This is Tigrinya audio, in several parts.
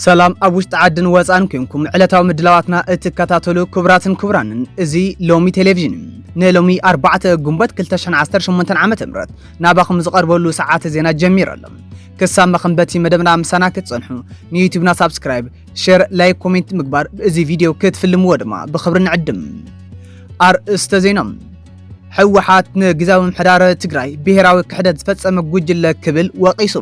ሰላም ኣብ ውሽጢ ዓድን ወፃን ኮንኩም ዕለታዊ ምድላዋትና እትከታተሉ ክቡራትን ክቡራንን፣ እዚ ሎሚ ቴሌቪዥን እዩ። ንሎሚ ኣርባዕተ ግንቦት ክልተ ሽሕን ዓሰርተ ሸሞንተን ዓመተ ምህረት ናባኹም ዝቐርበሉ ሰዓት ዜና ጀሚሩ ኣሎ። ክሳብ መኸንበቲ መደብና ምሳና ክትጸንሑ ንዩቲዩብና ሳብስክራይብ፣ ሼር፣ ላይክ፣ ኮሜንት ምግባር፣ እዚ ቪድዮ ክትፍልምዎ ድማ ብኽብሪ ንዕድም። ኣርእስተ ዜና። ህወሓት ንግዛዊ ምምሕዳር ትግራይ ብሄራዊ ክሕደት ዝፈጸመ ጉጅለ ክብል ወቒሱ።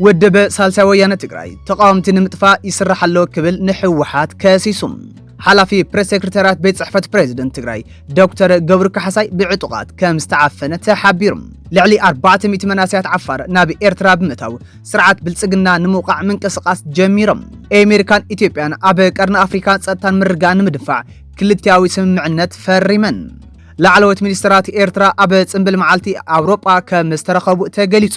ውድብ ሳልሳይ ወያነ ትግራይ ተቓወምቲ ንምጥፋእ ይስራሕ ኣሎ ክብል ንህወሓት ከሲሱ። ሓላፊ ፕሬስ ሴክሬታሪያት ቤት ጽሕፈት ፕሬዚደንት ትግራይ ዶክተር ገብሩ ካሕሳይ ብዕጡቓት ከም ዝተዓፈነ ተሓቢሩ። ልዕሊ ኣርባዕተ ሚእቲ መናእሰያት ዓፋር ናብ ኤርትራ ብምእታው ስርዓት ብልጽግና ንምውቃዕ ምንቅስቓስ ጀሚሮም። ኣሜሪካን ኢትዮጵያን ኣብ ቀርኒ ኣፍሪካ ጸጥታን ምርግጋእን ንምድንፋዕ ክልቲኣዊ ስምምዕነት ፈሪመን። ላዕለዎት ሚኒስትራት ኤርትራ ኣብ ጽምብል መዓልቲ ኣውሮጳ ከም ዝተረኸቡ ተገሊጹ።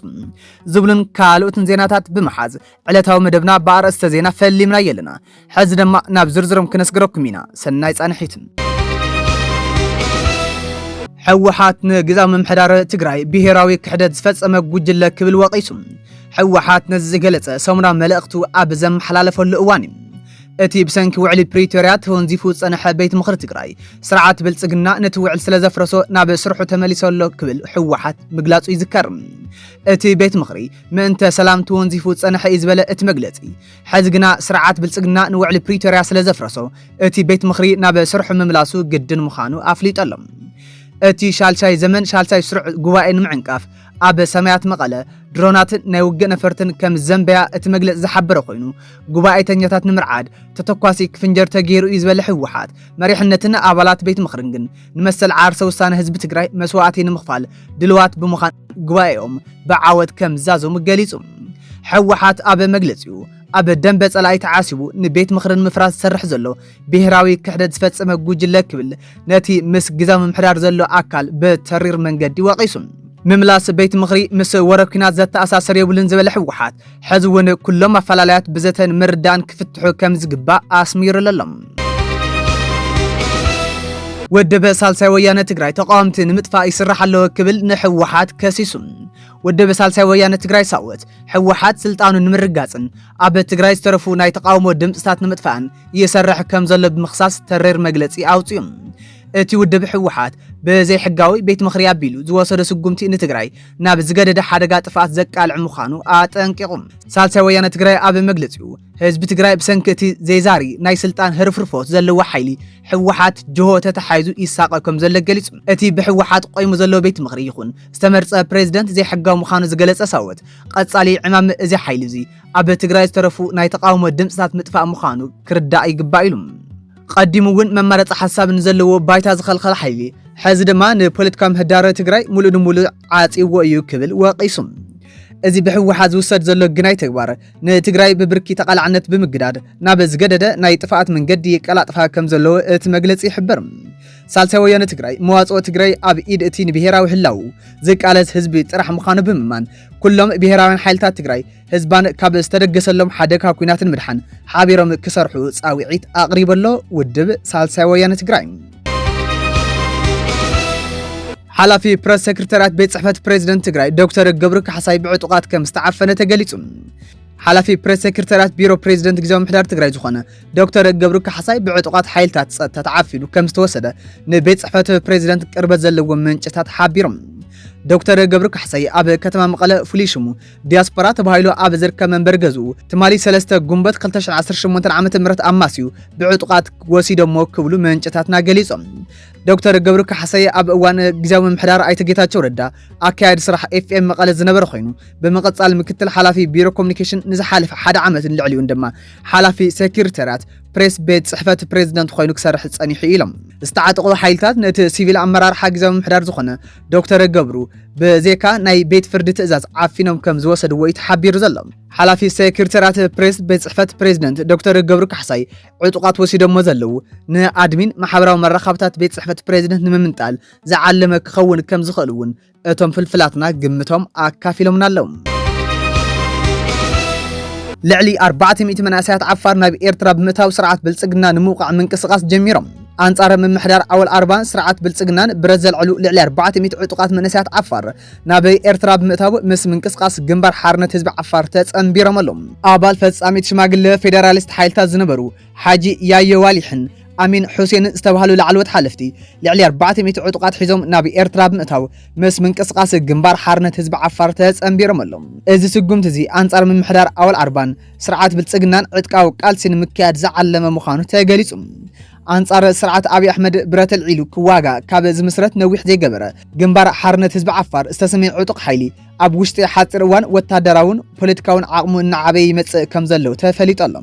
ዝብሉን ካልኦትን ዜናታት ብምሓዝ ዕለታዊ መደብና ብኣርእስተ ዜና ፈሊምና የለና። ሕዚ ድማ ናብ ዝርዝሮም ክነስግረኩም ኢና። ሰናይ ጻንሒት። ህወሓት ንግዛዊ ምምሕዳር ትግራይ ብሄራዊ ክሕደት ዝፈጸመ ጉጅለ ክብል ወቒሱ። ህወሓት ነዚ ዝገለጸ ሰሙናዊ መልእኽቱ ኣብ ዘመሓላለፈሉ እዋን እዩ። እቲ ብሰንኪ ውዕሊ ፕሪቶርያ ተወንዚፉ ዝጸንሐ ቤት ምኽሪ ትግራይ ስርዓት ብልጽግና ነቲ ውዕል ስለ ዘፍረሶ ናብ ስርሑ ተመሊሱ ኣሎ ክብል ህወሓት ምግላጹ ይዝከር። እቲ ቤት ምኽሪ ምእንተ ሰላም ተወንዚፉ ዝጸንሐ እዩ ዝበለ እቲ መግለጺ፣ ሕዚ ግና ስርዓት ብልጽግና ንውዕሊ ፕሪቶርያ ስለ ዘፍረሶ እቲ ቤት ምኽሪ ናብ ስርሑ ምምላሱ ግድን ምዃኑ ኣፍሊጡ ኣሎ። እቲ ሻልሻይ ዘመን ሻልሻይ ስሩዕ ጉባኤ ንምዕንቃፍ ኣብ ሰማያት መቐለ ድሮናትን ናይ ውግእ ነፈርትን ከም ዘንበያ እቲ መግለጺ ዝሓበረ ኮይኑ፣ ጉባኤተኛታት ንምርዓድ ተተኳሲ ክፍንጀር ተገይሩ እዩ ዝበለ ህወሓት፣ መሪሕነትን ኣባላት ቤት ምኽርን ግን ንመሰል ዓርሰ ውሳነ ህዝቢ ትግራይ መስዋእቲ ንምኽፋል ድልዋት ብምዃን ጉባኤኦም ብዓወት ከም ዝዛዘሙ ገሊጹ። ህወሓት ኣብ መግለጺኡ፣ ኣብ ደንበ ጸላኢ ተዓሲቡ ንቤት ምኽሪ ንምፍራስ ዝሰርሕ ዘሎ ብሄራዊ ክሕደት ዝፈጸመ ጉጅለ ክብል ነቲ ምስ ግዛዊ ምምሕዳር ዘሎ ኣካል ብተሪር መንገዲ ወቒሱ። ምምላስ ቤት ምኽሪ ምስ ወረ ኲናት ዘተኣሳስር የብሉን ዝበለ ህወሓት፣ ሕዚ እውን ኩሎም ኣፈላለያት ብዘተን ምርዳእን ክፍትሑ ከም ዝግባእ ኣስሚሩሉ ኣሎ። ውድብ ሳልሳይ ወያነ ትግራይ ተቃወምቲ ንምጥፋእ ይስራሕ ኣሎ ክብል ንህወሓት ከሲሱ። ውድብ ሳልሳይ ወያነ ትግራይ ሳወት ህወሓት ስልጣኑ ንምርጋፅን ኣብ ትግራይ ዝተረፉ ናይ ተቃውሞ ድምፅታት ንምጥፋእን ይሰርሕ ከም ዘሎ ብምኽሳስ ተሪር መግለፂ ኣውፅኡ። እቲ ውድብ ህወሓት ብዘይሕጋዊ ቤት ምኽሪ ኣቢሉ ዝወሰዶ ስጉምቲ ንትግራይ ናብ ዝገደደ ሓደጋ ጥፍኣት ዘቃልዕ ምዃኑ ኣጠንቂቑ። ሳልሳይ ወያነ ትግራይ ኣብ መግለፂኡ፣ ህዝቢ ትግራይ ብሰንኪ እቲ ዘይዛሪ ናይ ስልጣን ህርፍርፎት ዘለዎ ሓይሊ ህወሓት ጅሆ ተተሓሒዙ ይሳቐ ከም ዘሎ ገሊጹ። እቲ ብህወሓት ቆይሙ ዘሎ ቤት ምኽሪ ይኹን ዝተመርጸ ፕሬዝደንት ዘይሕጋዊ ምዃኑ ዝገለጸ ሳወት፣ ቀጻሊ ዕማም እዚ ሓይሊ እዚ ኣብ ትግራይ ዝተረፉ ናይ ተቃውሞ ድምፅታት ምጥፋእ ምዃኑ ክርዳእ ይግባእ ኢሉ። ቀዲሙ እውን መማረፂ ሓሳብ ንዘለዎ ባይታ ዝኸልኸለ ሓይሊ፣ ሕዚ ድማ ንፖለቲካዊ ምህዳር ትግራይ ሙሉእ ንሙሉእ ዓፂዎ እዩ ክብል ወቒሱ። እዚ ብህወሓት ዝውሰድ ዘሎ ግናይ ተግባር ንትግራይ ብብርኪ ተቓላዕነት ብምግዳድ ናብ ዝገደደ ናይ ጥፍኣት መንገዲ ይቀላጥፋ ከም ዘለዎ እቲ መግለፂ ይሕብር። ሳልሳይ ወያነ ትግራይ መዋፅኦ ትግራይ ኣብ ኢድ እቲ ንብሄራዊ ህላው ዝቃለስ ህዝቢ ጥራሕ ምዃኑ ብምእማን፣ ኩሎም ብሄራውያን ሓይልታት ትግራይ ህዝባን ካብ ዝተደገሰሎም ሓደጋ ኲናትን ምድሓን ሓቢሮም ክሰርሑ ጻውዒት ኣቕሪቡ ኣሎ ውድብ ሳልሳይ ወያነ ትግራይ። ሓላፊ ፕረስ ሴክሬታሪያት ቤት ጽሕፈት ፕሬዚደንት ትግራይ ዶክተር ገብሩ ካሕሳይ ብዕጡቓት ከም ዝተዓፈነ ተገሊጹ። ሓላፊ ፕረስ ሴክሬታሪያት ቢሮ ፕሬዚደንት ግዝያዊ ምምሕዳር ትግራይ ዝኾነ ዶክተር ገብሩ ካሕሳይ ብዕጡቓት ሓይልታት ጸጥታ ተዓፊኑ ከም ዝተወሰደ ንቤት ጽሕፈት ፕሬዚደንት ቅርበት ዘለዎም ምንጭታት ሓቢሮም። ዶክተር ገብሩ ካሕሳይ ኣብ ከተማ መቐለ ፍሉይ ሽሙ ዲያስፖራ ተባሂሉ ኣብ ዝርከብ መንበሪ ገዝኡ ትማሊ ሰለስተ ግንቦት ክልተ ሽሕን ዓሰርተ ሸሞንተን ዓመተ ምህረት ኣማስዩ ብዕጡቓት ወሲዶሞ ክብሉ ምንጭታትና ገሊጾም። ዶክተር ገብሩ ካሕሳይ ኣብ እዋን ግዝያዊ ምምሕዳር ኣይተ ጌታቸው ረዳ ኣካያዲ ስራሕ ኤፍ ኤም መቐለ ዝነበረ ኮይኑ፣ ብምቕጻል ምክትል ሓላፊ ቢሮ ኮሙኒኬሽን ንዝሓለፈ ሓደ ዓመትን ልዕሊኡን ድማ ሓላፊ ሴክሬታሪያት ፕሬስ ቤት ጽሕፈት ፕሬዚደንት ኮይኑ ክሰርሕ ጸኒሑ ኢሎም። ዝተዓጠቑ ሓይልታት ነቲ ሲቪል ኣመራርሓ ግዝያዊ ምምሕዳር ዝኾነ ዶክተር ገብሩ ብዜካ ናይ ቤት ፍርዲ ትእዛዝ ዓፊኖም ከም ዝወሰድዎ እዩ ተሓቢሩ ዘሎ። ሓላፊ ሴክሬታሪያት ፕሬስ ቤት ጽሕፈት ፕሬዚደንት ዶክተር ገብሩ ካሕሳይ ዕጡቓት ወሲዶሞ ዘለዉ ንኣድሚን ማሕበራዊ መራኸብታት ቤት ጽሕፈት ፕሬዚደንት ንምምንጣል ዝዓለመ ክኸውን ከም ዝኽእል እውን እቶም ፍልፍላትና ግምቶም ኣካፊሎምና ኣለዉ። ልዕሊ ኣርባዕተ ሚእቲ መናእሰያት ዓፋር ናብ ኤርትራ ብምእታው ስርዓት ብልጽግና ንምውቃዕ ምንቅስቓስ ጀሚሮም። ኣንጻር ምምሕዳር ዓወል ኣርባን ስርዓት ብልጽግናን ብረት ዘልዕሉ ልዕሊ ኣርባዕተ ሚእቲ ዕጡቓት መንእሰያት ዓፋር ናብ ኤርትራ ብምእታው ምስ ምንቅስቓስ ግንባር ሓርነት ህዝቢ ዓፋር ተጸንቢሮም ኣለዉ። ኣባል ፈጻሚት ሽማግለ ፌደራሊስት ሓይልታት ዝነበሩ ሓጂ ያየ ዋሊሕን ኣሚን ሑሴን ዝተባህሉ ላዕለዎት ሓለፍቲ ልዕሊ ኣርባዕተ ሚእቲ ዕጡቓት ሒዞም ናብ ኤርትራ ብምእታው ምስ ምንቅስቓስ ግንባር ሓርነት ህዝቢ ዓፋር ተጸንቢሮም ኣለዉ። እዚ ስጉምቲ እዚ ኣንጻር ምምሕዳር ኣወል ኣርባን ስርዓት ብልጽግናን ዕጥቃዊ ቃልሲ ንምክያድ ዝዓለመ ምዃኑ ተገሊጹ። ኣንጻር ስርዓት ኣብይ ኣሕመድ ብረት ኣልዒሉ ክዋጋእ ካብ ዝምስረት ነዊሕ ዘይገበረ ግንባር ሓርነት ህዝቢ ዓፋር ዝተሰመየ ዕጡቕ ሓይሊ ኣብ ውሽጢ ሓጺር እዋን ወታደራውን ፖለቲካውን ዓቕሙ እናዓበየ ይመጽእ ከም ዘሎ ተፈሊጡ ኣሎ።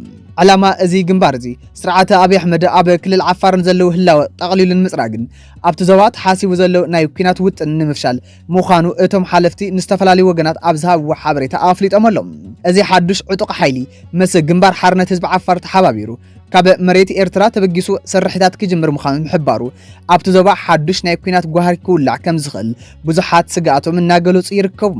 ዕላማ እዚ ግንባር እዚ ስርዓት ኣብይ ኣሕመድ ኣብ ክልል ዓፋር ንዘለዉ ህላወ ጠቕሊሉ ንምጽራግን ኣብቲ ዞባ ተሓሲቡ ዘሎ ናይ ኲናት ውጥን ንምፍሻል ምዃኑ እቶም ሓለፍቲ ንዝተፈላለዩ ወገናት ኣብ ዝሃብዎ ሓበሬታ ኣፍሊጦም ኣለዉ። እዚ ሓዱሽ ዕጡቕ ሓይሊ ምስ ግንባር ሓርነት ህዝቢ ዓፋር ተሓባቢሩ ካብ መሬት ኤርትራ ተበጊሱ ስርሒታት ክጅምር ምዃኑ ምሕባሩ ኣብቲ ዞባ ሓዱሽ ናይ ኲናት ጓህሪ ክውላዕ ከም ዝኽእል ብዙሓት ስግኣቶም እናገለጹ ይርከቡ።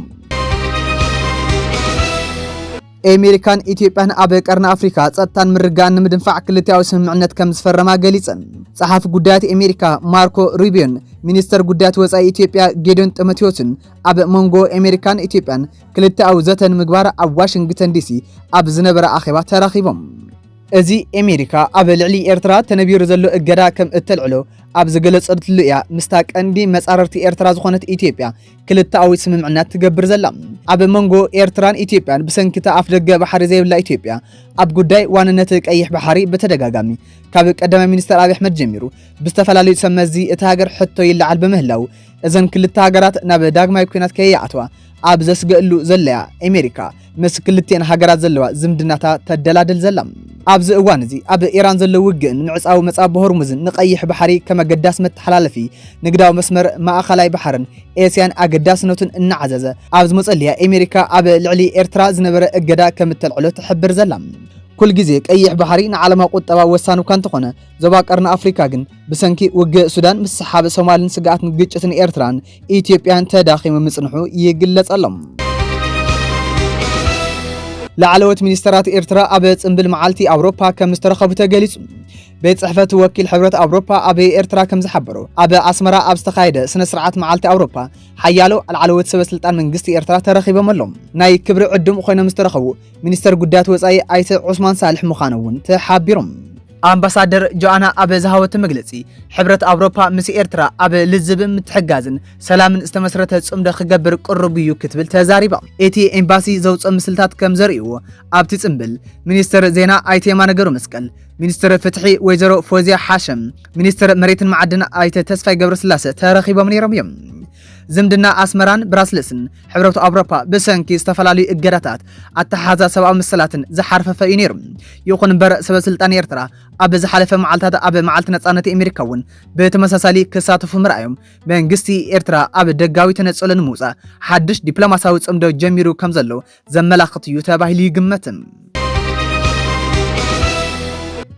ኣሜሪካን ኢትዮጵያን ኣብ ቀርኒ ኣፍሪካ ጸጥታን ምርግጋእን ንምድንፋዕ ክልቲኣዊ ስምምዕነት ከም ዝፈረማ ገሊጸን። ጸሓፊ ጉዳያት ኣሜሪካ ማርኮ ሩቢዮን ሚኒስተር ጉዳያት ወጻኢ ኢትዮጵያ ጌዲዮን ጢሞቴዎስን ኣብ መንጎ ኣሜሪካን ኢትዮጵያን ክልቲኣዊ ዘተ ንምግባር ኣብ ዋሽንግተን ዲሲ ኣብ ዝነበረ ኣኼባ ተራኺቦም። እዚ ኣሜሪካ ኣብ ልዕሊ ኤርትራ ተነቢሩ ዘሎ እገዳ ከም እተልዕሎ ኣብ ዝገለጸትሉ እያ ምስታ ቀንዲ መጻረርቲ ኤርትራ ዝኾነት ኢትዮጵያ ክልተኣዊ ስምምዕነት ትገብር ዘላ። ኣብ መንጎ ኤርትራን ኢትዮጵያን ብሰንኪ እታ ኣፍደገ ባሕሪ ዘይብላ ኢትዮጵያ ኣብ ጉዳይ ዋንነት ቀይሕ ባሕሪ ብተደጋጋሚ ካብ ቀዳማይ ሚኒስተር ኣብይ ኣሕመድ ጀሚሩ ብዝተፈላለዩ ሰብ መዚ እታ ሃገር ሕቶ ይለዓል ብምህላው እዘን ክልተ ሃገራት ናብ ዳግማይ ኲናት ከየኣትዋ ኣብ ዘስገእሉ ዘለያ ኣሜሪካ ምስ ክልቲኤን ሃገራት ዘለዋ ዝምድናታ ተደላድል ዘላ። ኣብዚ እዋን እዚ ኣብ ኢራን ዘሎ ውግእን ምዕጻው መጻብ ሆርሙዝን ንቐይሕ ባሕሪ ከም ኣገዳሲ መተሓላለፊ ንግዳዊ መስመር ማእኸላይ ባሕርን ኤስያን ኣገዳስነቱን እናዓዘዘ ኣብ ዝመጸልያ ኣሜሪካ ኣብ ልዕሊ ኤርትራ ዝነበረ እገዳ ከም እተልዕሎ ትሕብር ዘላ። ኩል ግዜ ቀይሕ ባሕሪ ንዓለማዊ ቁጠባ ወሳኒ እኳ እንተኾነ ዞባ ቀርኒ ኣፍሪካ ግን ብሰንኪ ውግእ ሱዳን ምስሓብ ሶማልን ስግኣትን ግጭትን ኤርትራን ኢትዮጵያን ተዳኺሙ ምጽንሑ ይግለጽ ኣሎ። ላዕለዎት ሚኒስተራት ኤርትራ ኣብ ጽምብል መዓልቲ ኣውሮፓ ከም ዝተረኸቡ ተገሊጹ። ቤት ጽሕፈት ወኪል ሕብረት ኣውሮፓ ኣብ ኤርትራ ከም ዝሓበሮ ኣብ ኣስመራ ኣብ ዝተኻየደ ስነ ስርዓት መዓልቲ ኣውሮፓ ሓያሎ ላዕለዎት ሰበ ስልጣን መንግስቲ ኤርትራ ተረኺቦም ኣለዉ። ናይ ክብሪ ዕዱም ኮይኖም ዝተረኸቡ ሚኒስተር ጉዳያት ወጻኢ ኣይተ ዑስማን ሳልሕ ምዃኑ እውን ተሓቢሮም። ኣምባሳደር ጆኣና ኣብ ዝሃበቶ መግለጺ ሕብረት ኣውሮፓ ምስ ኤርትራ ኣብ ልዝብን ምትሕጋዝን ሰላምን ዝተመስረተ ጽምዶ ክገብር ቅሩብ እዩ ክትብል ተዛሪባ። እቲ ኤምባሲ ዘውፅኦ ምስልታት ከም ዘርእይዎ ኣብቲ ጽምብል ሚኒስትር ዜና ኣይተ የማነ ገብረ መስቀል፣ ሚኒስትር ፍትሒ ወይዘሮ ፎዚያ ሓሸም፣ ሚኒስትር መሬትን መዓድን ኣይተ ተስፋይ ገብረስላሰ ተረኺቦም ነይሮም እዮም። ዝምድና ኣስመራን ብራስልስን ሕብረት ኣውሮፓ ብሰንኪ ዝተፈላለዩ እገዳታት ኣተሓዛ ሰብኣዊ መሰላትን ዝሓርፈፈ እዩ ነይሩ። ይኹን እምበር ሰበ ስልጣን ኤርትራ ኣብ ዝሓለፈ መዓልታት ኣብ መዓልቲ ነጻነት ኣሜሪካ እውን ብተመሳሳሊ ክሳተፉ ምርኣዮም መንግስቲ ኤርትራ ኣብ ደጋዊ ተነጽሎ ንምውጻእ ሓድሽ ዲፕሎማሲያዊ ጽምዶ ጀሚሩ ከም ዘሎ ዘመላኽት እዩ ተባሂሉ ይግመት።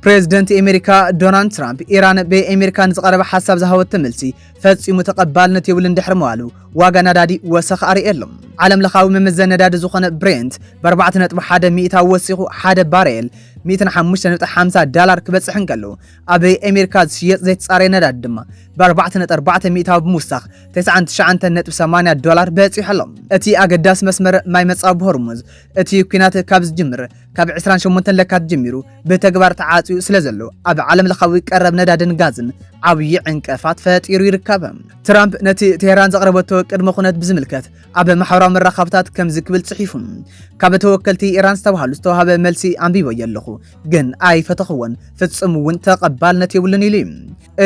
ፕሬዝደንት ኣሜሪካ ዶናልድ ትራምፕ ኢራን ብኣሜሪካ ንዝቐረበ ሓሳብ ዝሃበቶ መልሲ ፈጺሙ ተቐባልነት የብሉን ድሕሪ ምባሉ ዋጋ ነዳዲ ወሰኽ ኣርእዩ ኣሎ። ዓለም ለኻዊ መመዘኒ ነዳዲ ዝኾነ ብሬንት ብ ኣርባዕተ ነጥቢ ሓደ ሚእታዊ ወሲኹ ሓደ ባሬል ሚእትን ሓሙሽተ ነጥቢ ሓምሳ ዳላር ክበጽሕ እንከሎ ኣብ ኣሜሪካ ዝሽየጥ ዘይተጻረየ ነዳዲ ድማ ብ ኣርባዕተ ነጥቢ ኣርባዕተ ሚእታዊ ብምውሳኽ ተስዓን ትሽዓተ ነጥቢ ሰማንያ ዶላር በጺሑ ኣሎ። እቲ ኣገዳሲ መስመር ማይ መጻወቢ ሆርሙዝ እቲ ኲናት ካብ ዝጅምር ካብ ዕስራን ሸሞንተን ለካቲት ጀሚሩ ብተግባር ተዓጽዩ ስለ ዘሎ ኣብ ዓለም ለኻዊ ቀረብ ነዳድን ጋዝን ዓብዪ ዕንቅፋት ፈጢሩ ይርከብ። ትራምፕ ነቲ ቴህራን ዘቕረበቶ ቅድመ ኩነት ብዝምልከት ኣብ ማሕበራዊ መራኸብታት ከምዚ ክብል ጽሒፉ፣ ካብ ተወከልቲ ኢራን ዝተባህሉ ዝተዋህበ መልሲ ኣንቢበዮ ኣለኹ፣ ግን ኣይፈተኽዎን፣ ፍጹም እውን ተቐባልነት የብሉን ኢሉ እዩ።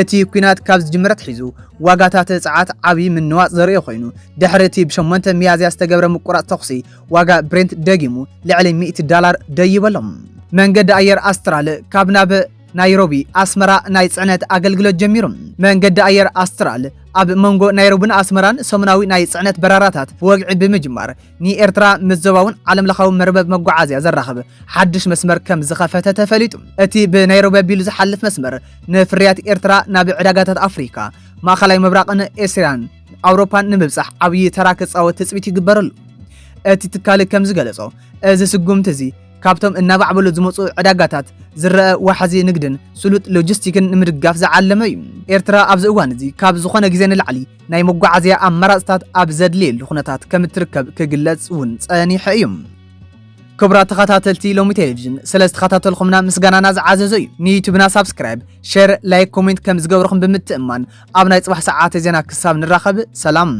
እቲ ኲናት ካብ ዝጅምር ኣትሒዙ ዋጋታት ጸዓት ዓብዪ ምንዋጽ ዘርእዮ ኮይኑ፣ ድሕሪ እቲ ብሸሞንተ ሚያዝያ ዝተገብረ ምቁራጽ ተኹሲ ዋጋ ብሬንት ደጊሙ ልዕሊ ሚእቲ ዳላር ደይበሎም። መንገዲ ኣየር ኣስትራል ካብ ናብ ናይሮቢ ኣስመራ ናይ ጽዕነት ኣገልግሎት ጀሚሩ። መንገዲ ኣየር ኣስትራል ኣብ መንጎ ናይሮብን ኣስመራን ሰሙናዊ ናይ ጽዕነት በራራታት ወግዒ ብምጅማር ንኤርትራ ምስ ዞባውን ዓለም ለኻዊ መርበብ መጓዓዝያ ዘራኽብ ሓድሽ መስመር ከም ዝኸፈተ ተፈሊጡ። እቲ ብናይሮቢ ኣቢሉ ዝሓልፍ መስመር ንፍርያት ኤርትራ ናብ ዕዳጋታት ኣፍሪካ፣ ማእኸላይ ምብራቕን ኤስያን ኣውሮፓን ንምብጻሕ ዓብዪ ተራ ክጻወት ትጽቢት ይግበረሉ። እቲ ትካል ከም ዝገለጾ፣ እዚ ስጉምቲ እዚ ካብቶም እናባዕበሉ ዝመፁ ዕዳጋታት ዝረአ ዋሕዚ ንግድን ስሉጥ ሎጂስቲክን ንምድጋፍ ዝዓለመ እዩ። ኤርትራ ኣብዚ እዋን እዚ ካብ ዝኾነ ግዜ ንላዕሊ ናይ መጓዓዝያ ኣማራፅታት ኣብ ዘድልየሉ ኩነታት ከም እትርከብ ክግለጽ እውን ጸኒሐ እዩ። ክቡራት ተኸታተልቲ ሎሚ ቴሌቪዥን፣ ስለ ዝተኸታተልኩምና ምስጋናና ዝዓዘዘ እዩ። ንዩቱብና ሳብስክራይብ፣ ሸር፣ ላይክ፣ ኮሜንት ከም ዝገብርኹም ብምትእማን፣ ኣብ ናይ ጽባሕ ሰዓተ ዜና ክሳብ ንራኸብ፣ ሰላም።